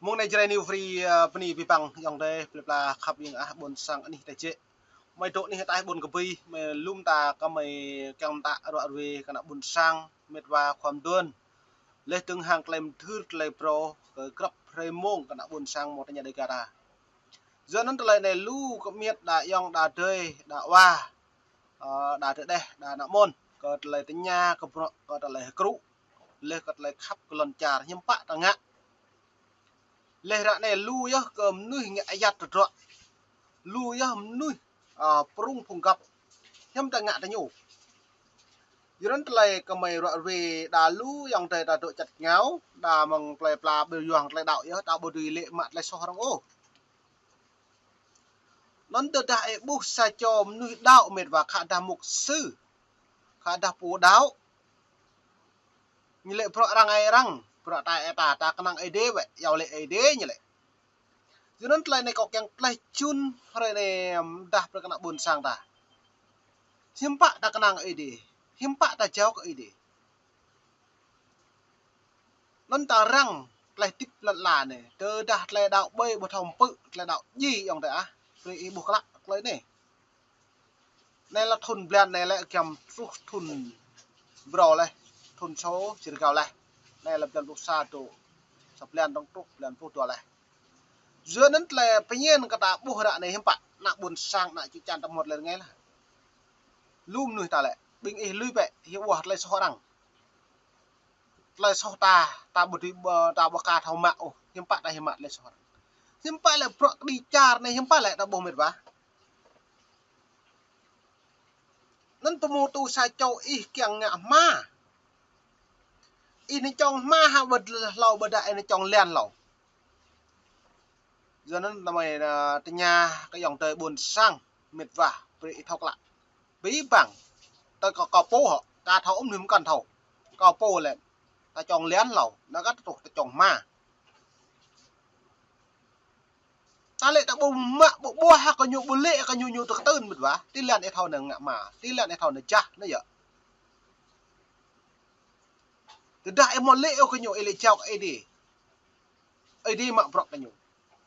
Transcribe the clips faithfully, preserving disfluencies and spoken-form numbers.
Mơ̆ng anai Jrai New Free, ơ, bơni abih bang ayŏng adơi, plơi pla khăp ƀing ah ƀôn sang anih ta jĕ. Mơi dŏ anih ataih ƀôn Kơbui, mơi lŏm ta kơ mơi kiăng mơtă ruă ruê kơ ană ƀôn sang, met wa khua mduôn. Laih dơ̆ng hăng tơlơi mơthưr tơlơi phrâo, kơ grăp hrơi mông kơ ană ƀôn sang mơ̆ng tơña Dêga ta. Yua anŭn tơlơi anai lu kơ miet đa ayŏng đa adơi, đa wa, ơ, đa tơdeh, đa ană mơ̆n, kơ tơlơi tơña, kơ bruă, kơ tơlơi hơkrŭ, laih kơ tơlơi khăp kơ lŏn čar, hiư̆m pă ta ngă. Laih ră anai lu yơh kơ mơnuih ngă ayăt tơdruă. Lu yơh mơnuih, ơ, prŭng phung găp. Hiư̆m ta ngă tơ ñu. Yua anŭn tơlơi kơ mơi ruă ruê đa lu ayŏng adơi ta dŏ čăt ngao, đa mơ̆ng plơi pla ƀơi yuang tơlơi đaŏ yơh, ta ƀu dưi lĕ mă tơlơi soh arăng ôh. Anŭn tơdah ih ƀuh sa čô mơnuih đaŏ met wa khă dah mục sư, khă dah pô đaŏ. Ñu lĕ bruă arăng ai arăng, bruă ta ai ta, ta kơnang Ơi Adai wĕ, iâu lĕ Ơi Adai ñu lĕ. Yua anŭn tơlơi anai kâo kiăng tlaih čun hrơi anai, ưm, dah brơi kơ ană ƀôn sang ta. Hiư̆m pă ta kơnang Ơi Adai, hiư̆m pă ta jao kơ Ơi Adai. Anŭn ta răng tlaih tĭp lăn ala anai. Tơdah tơlơi đaŏ ƀơi ƀu thâo pơ̆, tơlơi đaŏ djai ayŏng adơi ah. Brơi ih ƀuh klă tơlơi anai. Anai lĕ thŭn blan anai lĕ giăm truh thŭn brâo laih. Thŭn sô čih rơgao laih. Anai lĕ blan pluh sa dŏ. Sa blan dŏng truh blan pluh dua laih. Yua anŭn tơlơi pơñen kơ ta ƀuh ră anai hiư̆m pă. Ană ƀôn sang, ană čư̆ čan ta mơ̆t lĕ rơngai lah. Lu mơnuih ta lĕ. Ƀing ih lui bĕ, hiư̆m ƀuh tơlơi soh arăng. Tơlơi soh ta, ta ƀu dưi ƀơ, ta ƀu ka thâo mă ôh, hiư̆m pă ta hiư̆m mă tơlơi soh arăng. Hiư̆m pă lĕ bruă kơđi čar anai, hiư̆m pă lĕ ta ƀuh met wa. Anŭn pơmô tu sa čô ih kiăng ngă hma. Ih nao čong hma hă ƀơ̆t hlâo ƀơdah ih nao čong lian hlâo. Yua anŭn ta mơi, ơ, tơña kơ ayŏng adơi ƀôn sang met wa brơi ih thâo klă. Abih bang. Tơ kơ, kơ pô hŏ, ka thâo ôm nui mơkăn thâo. Kơ pô lĕ. Ta čong lian hlâo, anŭn kơ ta truh ta čong hma. Ta lĕ ta ƀu mă, ƀu ƀuh hă kơ ñu, ƀu lĕ kơ ñu, ñu tơkơtưn met wa. Ti lian ih thâo anai ngă hma, ti lian ih thâo anai jah, anai yơh. Tơdah ih ƀu lĕ ôh kơ ñu, ih lĕ jao kơ Ơi Adai. Ơi Adai mă bruă kơ ñu.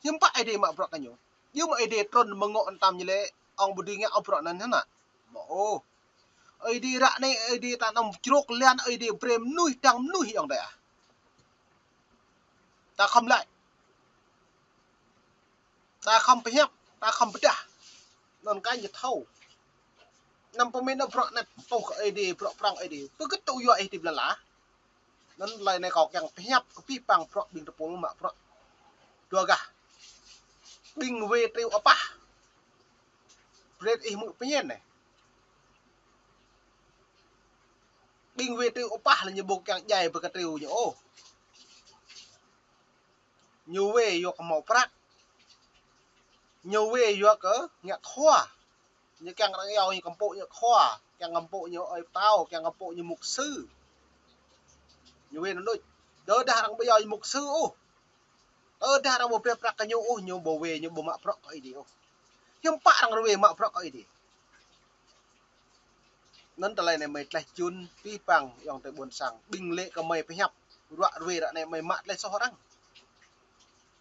Hiư̆m pă Ơi Adai mă bruă kơ ñu. Yua mơ̆ Ơi Adai trŭn mơ̆ng ngŏ tam ñu lĕ ŏng ƀu dưi ngă ôh bruă anŭn hă ană. Ƀu ôh. Ơi Adai ră anai, Ơi Adai ta anăm čruk lian, Ơi Adai brơi mơnuih dăng mơnuih ayŏng adơi ah. Ta khŏm laĭ. Ta khŏm pơhiăp, ta khŏm pơdah. Anŭn kơ ñu thâo. Anăm pơmĭn ôh bruă anai tuh kơ Ơi Adai, bruă prŏng Ơi Adai. Pơkơ̆t tŭ yua ih ti blan lah. Anŭn tơlơi anai kâo kiăng pơhiăp kơ abih bang bruă ƀing tơpul mă bruă. Dua gah. Ƀing wê triu apah. Brơi ih hmư̆ pơñen anai. Ƀing wê triu apah lĕ ñu ƀu kiăng djai brơi kơ triu ñu ôh. Ñu wê yua kơ hmâo prăk. Ñu wê yua kơ ngă khua. Ñu kiăng arăng iâu ñu kơmpŭ ñu khua, kiăng kơmpŭ ñu ơi pơtao, kiăng kơmpŭ ñu mục sư. Ñu wê anŭn đôč. Tơdah arăng ƀu iâu ñu mục sư ôh. Tơdah arăng ƀu brơi prăk kơ ñu ôh, ñu ƀu wê, ñu ƀu mă bruă kơ Ơi Adai ôh. Hiư̆m pă arăng rơwê mă bruă kơ Ơi Adai. Anŭn tơlơi anai mơi tlaih čun abih bang ayŏng adơi ƀôn sang. Ƀing lĕ kơ mơi pơhiăp. Ruă rơwê ră anai mơi mă tơlơi soh arăng.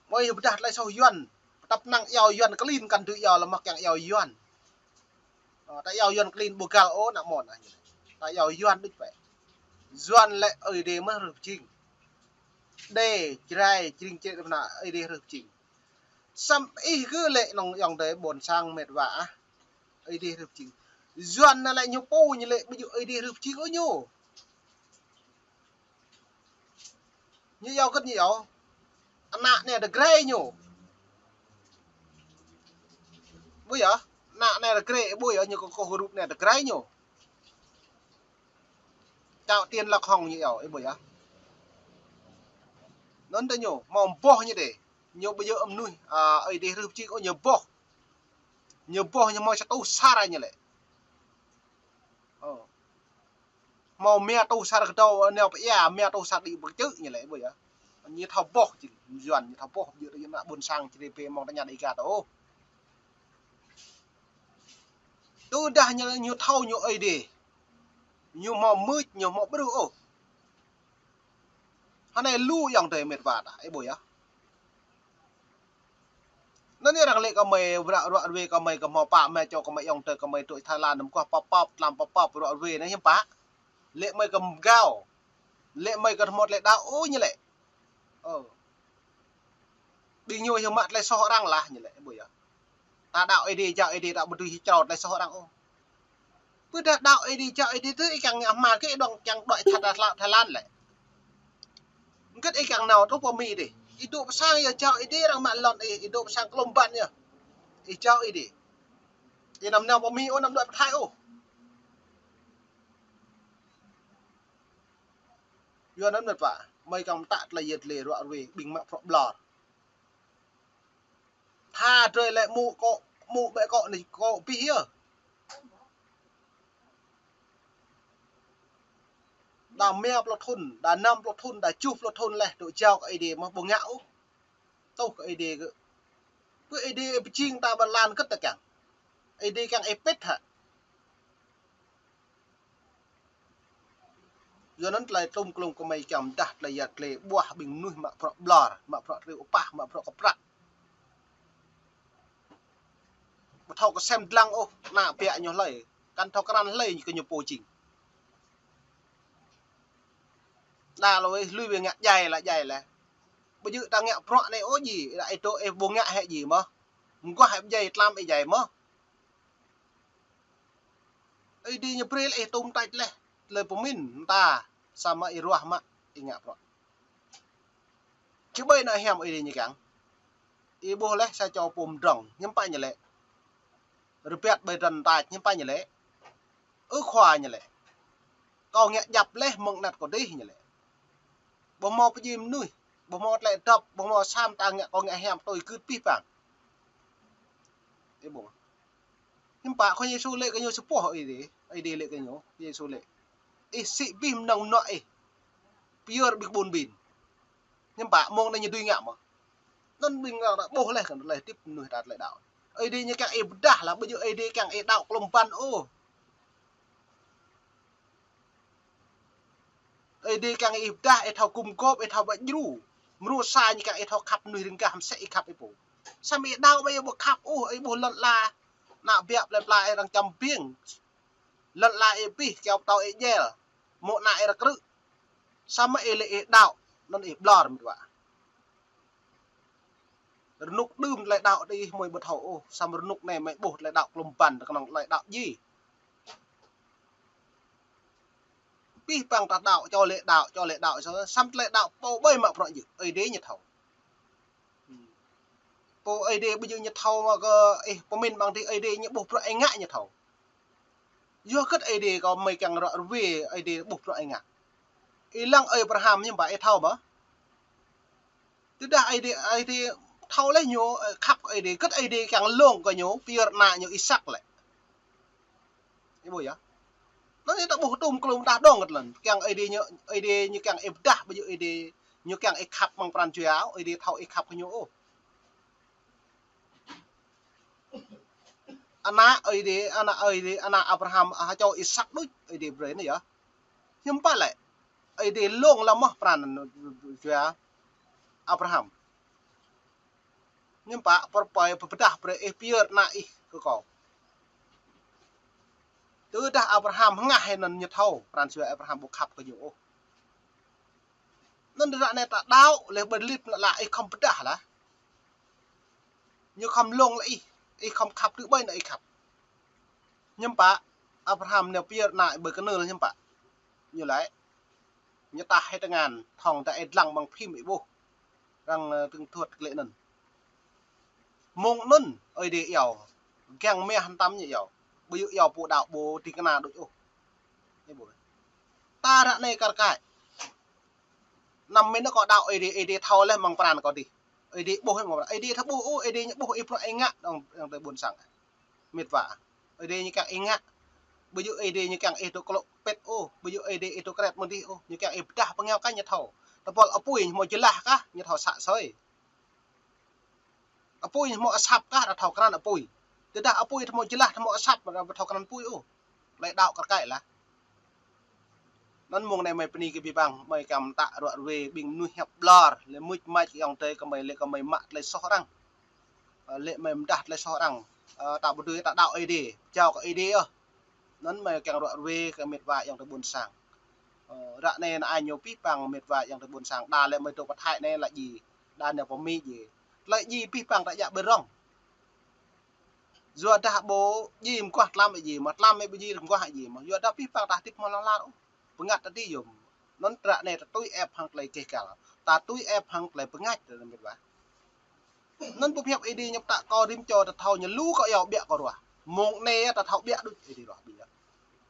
Mơi pơdah tơlơi soh Yuan. Tăp năng iâu Yuan klin kăn tui iâu lơmah kiăng iâu Yuan. Ơ, ta iâu Yuan klin ƀu găl ôh ană mơ̆n ah. Ta iâu Yuan đôč wĕ. Yuan lĕ Ơi Adai mơ̆ hrih pơjing. Đê, Jrai, Jring, Jrai anŭn Ơi Adai hrih pơjing. Samơ̆ ih gơ̆ lĕ anŏ ayŏng adơi ƀôn sang met wa ah. Ơi Adai hrih pơjing. Yuan anai lĕ ñu pô ñu lĕ ƀu djơ̆ Ơi Adai hrih pơjing ôh ñu. Ñu iâu kơ̆t ñu iâu. Ană anai tơgrai ñu. Ƀu yơh. Ană anai tơgrai, ƀu yơh, ñu kơ kơ hrup anai tơgrai ñu. Čao tiên lăk hŏng ñu iâu, ƀu yơh. Anŭn tơ ñu, hmâo boh ñu đê. Ñu ƀu djơ̆ mơnuih, a, Ơi Adai hrih pơjing ôh ñu boh. Ñu boh ñu hmâo sa rơtuh sar ñu lĕ. Ơ. Hmâo mia rơtuh sar kơdâo nao pơ ia, mia rơtuh sar đĭ pơ čư̆ ñu lĕ, ƀu yơh. Ñu thâo boh či, Yuan ñu thâo boh, ƀu djơ̆ ană ƀôn sang či rê bê mơ̆ng tơña Dêga tơ ôh. Tơdah ñu, ñu thâo ñu Ơi Adai. Ñu hmâo mưč, ñu hmâo ƀrư̆ ôh. Hơnai lu ayŏng adơi met wa ta, ih ƀuh yơh. Anŭn yơh arăng lĕ kơ mơi ruă, ruă ruai kơ mơi kơ hmâo pă mơi čô kơ mơi ayŏng adơi kơ mơi truh Thái Lan anŭn mơguah pơp pơp, tlam pơp pơp ruă ruai anŭn hiư̆m pă. Lĕ mơi kơ mgao. Lĕ mơi kơ hmâo tơlơi đaŏ ôh ñu lĕ. Ơ. Ƀing ñu hiư̆m mă tơlơi soh arăng lah ñu lĕ, ƀu yơh. Ta đaŏ Ơi Adai, jao Ơi Adai, ta ƀu dưi črâo tơlơi soh arăng ôh. Ƀu dah đaŏ Ơi Adai, jao Ơi Adai tơ ih kiăng ngă hmar kơ ih dŏng kiăng đuaĭ čhat Thái Lan lĕ. Hơget ih kiăng nao truh pơ Mi dih. Ih dŏ pơ sang yơh jao Ơi Adai arăng mă lŏn ih, ih dŏ pơ sang klôm ban yơh. Ih jao Ơi Adai. Ih anăm nao pơ Mi ôh, anăm đuaĭ pơ Thái ôh. Yua anŭn mơ̆n pă, mơi kiăng mơtă tơlơi yet lĕ ruă ruai ƀing mă prŏ ƀlŏr. Tha drơi lĕ mŭ kŏ, mŭ ƀĕ kŏ anai kŏ abih yơh. Đa rơma pluh thŭn, đa năm pluh thŭn, đa tơjuh pluh thŭn leh, dŏ jao kơ Ơi Adai mơ̆ ƀu ngă ôh. Tuh kơ Ơi Adai kơ. Pơ Ơi Adai pơjing ta ƀơi lŏn hơget ta kiăng. Ơi Adai kiăng ih pĭt hă. Yua anŭn tơlơi tlum klum kơ mơi kiăng mơdah tơlơi yet lĕ ƀuah ƀing mơnuih mă prŏ ƀlŏr, mă prŏ triu apah, mă prŏ kơprăk. Ƀu thâo kơsem dlăng ôh, ană ƀiă ñu hlơi. Kăn thâo krăn hlơi ñu kơ ñu pô jing. Đa lui, lui wai ngă djai lah, djai lah. Ƀu djơ̆ ta ngă prŏ anai ôh djai, ih dŏ ih ƀu ngă hĕ djai mơ̆. Mơguah ih djai tlam ih djai mơ̆. Ơi Adai ñu brơi lĕ ih tŭm tač leh, tơlơi pơmĭn mơta, samơ̆ ih ruah mă, ih ngă prŏ. Či ƀơi ană hiam Ơi Adai ñu kiăng. Ih ƀuh leh sa čô pô mdrŏng, hiư̆m pă ñu lĕ. Rơbat ƀơi drăn tač, hiư̆m pă ñu lĕ. Ơ khua ñu lĕ. Kâo ngă djăp leh mơ̆ng anet kâo dih ñu lĕ. Ƀu hmâo pơjing mơnuih, ƀu hmâo tơlơi dŏp, ƀu hmâo sa mơta ngă kâo ngă hiam tui gưt abih bang. Ih ƀuh. Hiư̆m pă Khua Yêsu lĕ kơ ñu sa boh Ơi Adai, Ơi Adai lĕ kơ ñu, Yêsu lĕ. Ih sĭ abih mơnơ̆ng mơnuă ih. Pơyơr ƀing ƀun ƀin. Hiư̆m pă mơ̆ng anai ñu dưi ngă mơ̆. Anŭn ƀing arăng ƀuh leh kơ leh tĭp mơnuih ta tơlơi đaŏ. Ơi Adai ñu kiăng ih pơdah lah, ƀu djơ̆ Ơi Adai kiăng ih đaŏ klôm ban ôh. Ơi Adai kiăng ih pơdah, ih thâo gum gôp, ih thâo ƀă djru. Mrô sa ñu kiăng ih thâo khăp mơnuih riêng gah mơsĕ ih khăp ih pô. Samơ̆ ih đaŏ ƀă ih ƀu khăp ôh, ih ƀuh lŏn ala. Ană ƀiă plei pla ih arăng čăm biêng. Lŏn ala ih abih, kyâo pơtâo ih djel. Mô̆ ană ih rơkrư̆. Samơ̆ ih lĕ ih đaŏ, anŭn ih ƀlŏr mơ̆n wă. Rơnŭk đưm tơlơi đaŏ dih mơi ƀu thâo ôh, samơ̆ rơnŭk anai mơi ƀuh tơlơi đaŏ klôm ban, tơ kơnơ̆ng tơlơi đaŏ djai. Abih bang ta đaŏ, čô lĕ đaŏ, čô lĕ đaŏ, samơ̆ tơlơi đaŏ pô ƀơi mă prŏ djơ̆, Ơi Adai ñu thâo. Pô Ơi Adai ƀu djơ̆ ñu thâo mơ̆ kơ ih pơmĭn ƀăng dih Ơi Adai ñu ƀuh prŏ ih ngă ñu thâo. Yua hơget Ơi Adai kơ mơi kiăng ruă ruai Ơi Adai ƀuh prŏ ih ngă. Ih lăng Abraham hiư̆m pă ih thâo mơ̆. Tơdah Ơi Adai, Ơi Adai thâo leh ñu, ơ, khăp kơ Ơi Adai, hơget Ơi Adai kiăng lông kơ ñu, pơyơr ană ñu Isak lĕ. Ih ƀuh yơh. Anŭn ih ta ƀuh tŭm klum dah dŏng kơt lŏn. Kiăng Ơi Adai ñu, Ơi Adai ñu kiăng ih pơdah, ƀu djơ̆ Ơi Adai ñu kiăng ih khăp mơ̆ng pran jua, Ơi Adai thâo ih khăp kơ ñu ôh. Ană Ơi Adai, ană Ơi Adai, ană Abraham, ha čô Isak đôč, Ơi Adai brơi anai yơh. Hiư̆m pă lĕ. Ơi Adai lông lăm mơ̆ pran jua Abraham. Hiư̆m pă pơrpơi pơdah brơi ih pơyơr ană ih kơ kâo. Tơdah Abraham hơngah hĭ anŭn ñu thâo, pran jua Abraham ƀu khăp kơ ñu ôh. Anŭn ră anai ta đaŏ leh ƀơi lip lă lă ih khŏm pơdah lah. Ñu khŏm lông lĕ ih, ih khŏm khăp tơ ƀơi anŭn ih khăp. Hiư̆m pă, Abraham nao pơyơr ană ƀơi kơnưl hiư̆m pă. Ñu laĭ, ñu tah hĭ tơngan, thŏng ta ih dlăng ƀăng phim ih ƀuh. Arăng, ơ, tơ̆ng thuăt klĕ anŭn. Mơ̆ng anŭn, Ơi Adai iâu, giăng mah hơtăm ñu iâu. Ƀu djơ̆ iâu pô đaŏ ƀu ding kơna đôč ôh. Ih ƀuh. Ta ră anai kar kaĭ. Anăm mĭn kâo đaŏ Ơi Adai, Ơi Adai thâo leh mơ̆ng pran kâo dih. Ơi Adai ƀuh mơ̆ng pran. Ơi Adai thâo ƀuh ôh, Ơi Adai ñu ƀuh ih prŏ ih ngă dŏng, dŏng tơ ƀôn sang. Mĕt wa. Ơi Adai ñu kiăng ih ngă. Ƀu djơ̆ Ơi Adai ñu kiăng ih dŏ klŏk pĕt ôh, ƀu djơ̆ Ơi Adai ih dŏ kret mơ̆ng dih ôh, ñu kiăng ih pơdah pơngao kơ ñu thâo. Tơpul apui ñu hmâo jơlah kah, ñu thâo să soi. Apui ñu hmâo asăp kah, ta thâo krăn apui. Tơdah apui hmâo jơlah, hmâo asăp, ta thâo krăn apui ôh. Tơlơi đaŏ kar kaĭ lah. Anŭn mơ̆ng anai mơi bơni kơ abih bang, mơi kiăng mơtă ruă ruai ƀing mơnuih hiăp ƀlŏr, lĕ mưč mač ayŏng adơi kơ mơi lĕ kơ mơi mă tơlơi soh arăng. Ơ, lĕ mơi mơdah tơlơi soh arăng. Ơ, ta ƀu dưi ta đaŏ Ơi Adai, jao kơ Ơi Adai ôh. Anŭn mơi kiăng ruă ruê kơ mĕt wa ayŏng adơi ƀôn sang. Ơ, ră anai ană ñu pih pang mĕt wa ayŏng adơi ƀôn sang. Đa lĕ mơi dŏ pơ Thái anai lă ji. Đa nao pơ Mi ji. Tơlơi ji pih pang ta djă ƀơi rŏng. Yua dah ƀu ji mơguah tlam ji, mă tlam ƀu ji mơguah ji, mă yua dah pih pang ta hơdip mơ̆ lăng lar ôh. Bơngăt ta ti yôm. Anŭn ră anai ta tui ĕp hăng tơlơi keh kal. Ta tui ĕp hăng tơlơi bơngăt ta mĕt wa. Anŭn pơm hiăp Ơi Adai ñu pơtă kơ rĭm čô ta thâo ñu lu kơ yua ƀiă kơ ruah. Mông anai ta thâo ƀiă đôč Ơi Adai ruah ƀiă.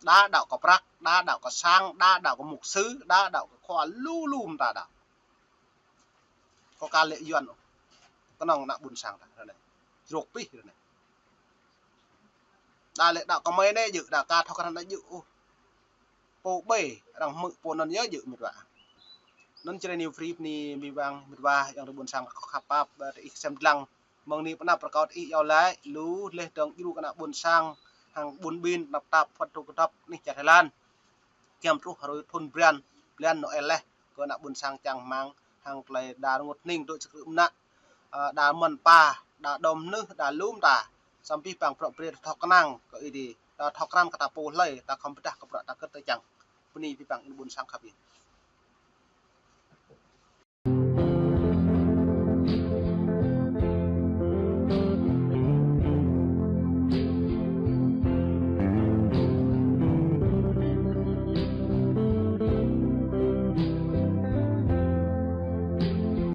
Đa đaŏ kơ prăk, đa đaŏ kơ sang, đa đaŏ kơ mục sư, đa đaŏ kơ khua lu lu mơta đaŏ. Kơ ka lĕ Yuan ôh. Kơnơ̆ng ană ƀôn sang ta ră anai. Jrôk pih ră anai. Đa lĕ đaŏ kơ mơi anai djơ̆, đaŏ ka thâo krăn anai djơ̆ ôh. Pô ƀai, arăng hmư̆ pô anŭn yơh djơ̆ mĕt wa. Anŭn Jrai New Free bơni abih bang mĕt wa ayŏng adơi ƀôn sang khăp pap, ơ, tơ ih sem dlăng. Mơ̆ng anai pơanăp rơkâo tơ ih iâu laĭ, lu laih dơ̆ng djru kơ ană ƀôn sang, hăng ƀun ƀin, tơnap tap, phŭt tŭ kơdŏp, anih čar Thái Lan. Giăm truh hrơi thun bran, blan Noel laih, kơ ană ƀôn sang čang rơmang, hăng tơlơi đa rơngot hning dŏ čơkrư̆ mơnă, ơ, đa mơ̆n pa, đa đom nưh, đa lŏm ta, samơ̆ pih pang prŏ brơi thâo kơnang kơ Ơi Adai, đa thâo krăn kơ ta pô hlơi, ta khŏm pơdah kơ prŏ ta kơt ta čang. Bơni abih bang ƀôn sang khăp yơh.